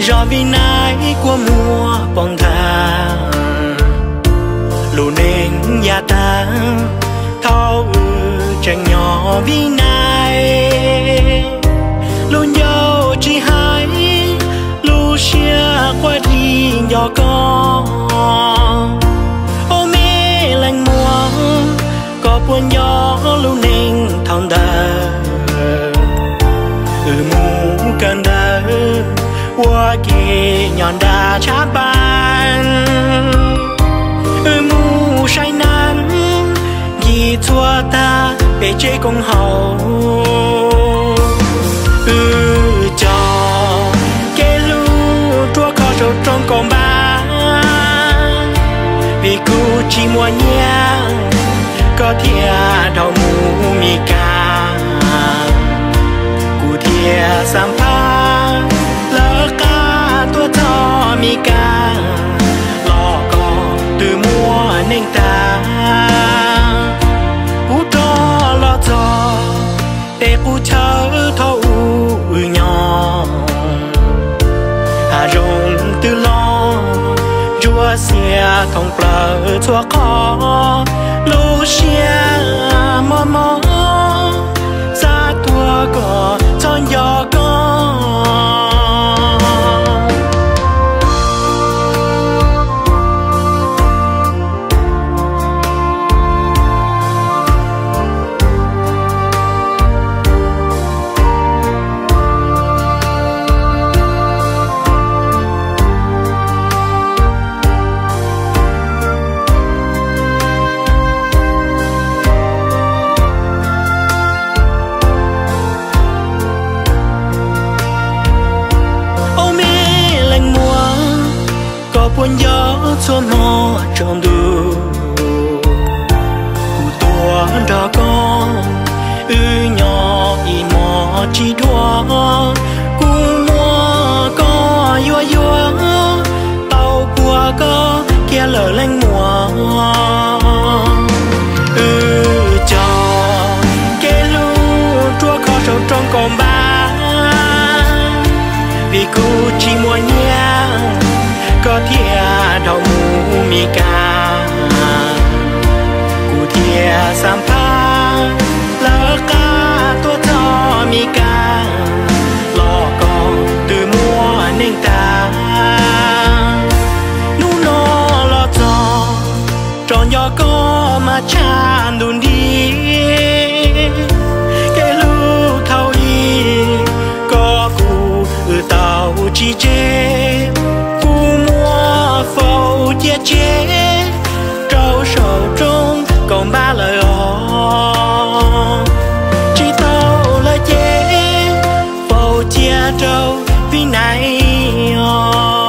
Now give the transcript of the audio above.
Zos Vib Nais kuj muaj poob nthav, lub neej yav tag thaum wb tseem nyob Vib Nais. Lub ncauj tsis hais, lub siab quaj dig nco koj. Ua me leej muam, koj puas nco lub neej thaum ntawd? Wb mus kawm ntawv ua ke nyob nram Tshav Npas, wb mus saib neeg ncig txhua tag pem tsev koom haum. Wb cog kev hlub ruaj khov saum rooj kaum npab, vim kuv tsis muaj nyiaj koj thiaj dhau mus Mes Kas. Kuv thiaj xam phaj lawv qab tuaj txog Mes Kas, los koj twb muaj neej tag. Kuv rov los txog tej qub chaw thaum ub wb nyob, hav zoov twb los ntsuab xiab thoob plaws txhua qhov. Lub siab mob mob, xav tuag koj txhob nco koj. Ua me leej muam, koj puas nco txhua hmo tsaus ntuj kuv tuaj nrog koj, wb nyob ib hmos tsis dhuav. Kuv muab koj yuav yuav, tau puag koj kiag lawm leej muam. Wb cog kev hlub ruaj khov saum rooj kaum npab, vim kuv tsis muaj nyiaj koj thiaj dhau mus Mes Kas. Kuv thiaj xam phaj lawv qab tuaj txog Mes Kas, los koj twb muaj neej tag. Hnub no los txog tsaus nco koj mas tshaj ntuj nti. Kev hlub thaum ub koj kuv wb tau tsis tseg, kuv muab faus cia tseg rau saum rooj kaum npab lawm os. Tsis tau lawm ces faus cia rau Vib Nais os.